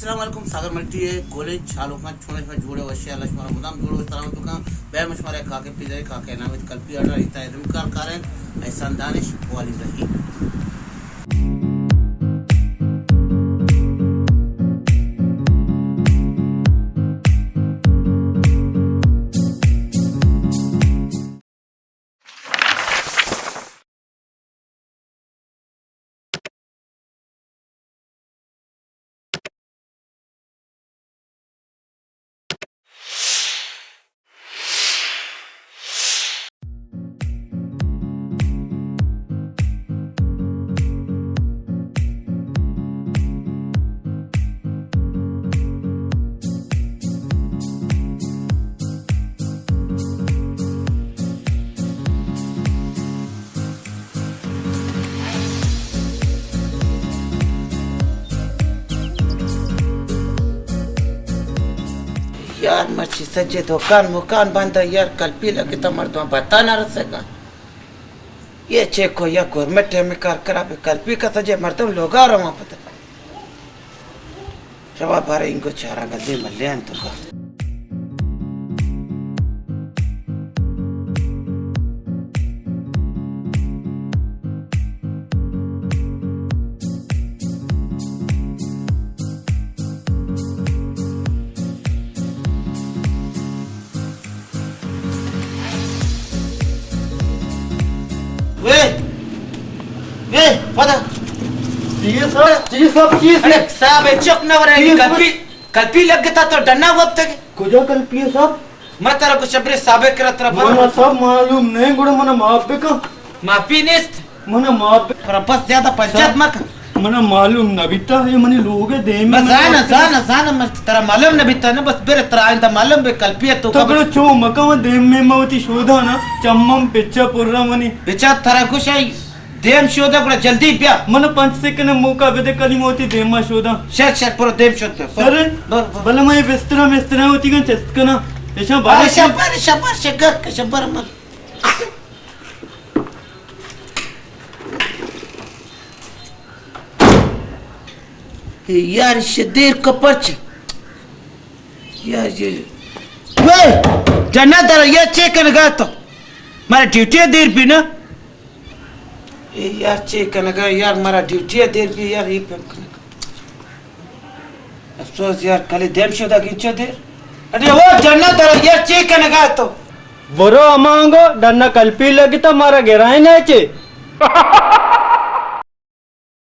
السلام علیکم، ساگر ملٹی ءِ گلیں چاروکاں، چون شما جوڑ ئے؟ وش ئے؟ اللہ شمارا مدام جوڑ ءُ سلامت بکن. بے من شمارا یک کاکے پیداکیں، کاکے نام اِنت کلپی آرڈر، ایتا ءَ ازمکار کار اِنت، احسان دانش، والی رحیم. یار، مرچی سجے دکان مکان بند اَنت یار، کلپی لگتا، مردم بتا نہ رسگا. یہ چیک کو، یا گورنمنٹ ءِ ہمے کار خراب اِنت، کلپی کا سجے مردم لوگا رواں پتہ. شباب بارے انگو چارا گلے ملے انت تو کا. وے، وے، پدا. چی اے صاحب؟ چی اے صاحب؟ چی اے؟ ارے صاحب، اے چپ نہ ورے، چی اے؟ کلپی، کلپی لگتا تو ڈنا وپتگ. کجا کلپی اے صاحب؟ ما ترا کو شبرے صاحب کرا ترا من پر صاحب معلوم نہیں، گڑا من معاف بکن. معافی نیست. من معاف بکن. پر بس زیادہ پنچات مکن. من معلوم نہ بیتا، یہ منی لوگ ءِ دیم ءَ. بس زانا، زانا، زانا، من ترا معلوم نہ بیتا نا، بس بر ترا آئندہ معلوم بے کلپی تو تو. بڑا چو مکن، دیم ءَ ما وتی شودا نا، چمم پچا پورا منی. بچا ترا گوشائی، دیم شودا گڑا جلدی بیا. من پنچ سیکنڈ موقع بدے، کلی موتی دیم ما شودا. شر، شر، پرو دیم شود. شر؟ بر، بر. بلے ما یہ بسترا مسترا وتی گن چست کنا. ایشاں بارے. شبر، شبر، شگر، شبر مر. اے یار، ایشی دیر کپرچ. یار، یہ. وے! جنت در، یہ چے کنگا تو؟ مارا ڈیوٹی دیر بی نا. اے یار، چے کنگا یار، مارا ڈیوٹی دیر بی یار، یہ پیم کنگا. افسوس یار، کلی دیم شودا گنچو دیر. ارے او جنت در، یار، چے کنگا تو؟ برو امانگو، ڈنا کلپی لگتا، مارا گرائیں نہ چے.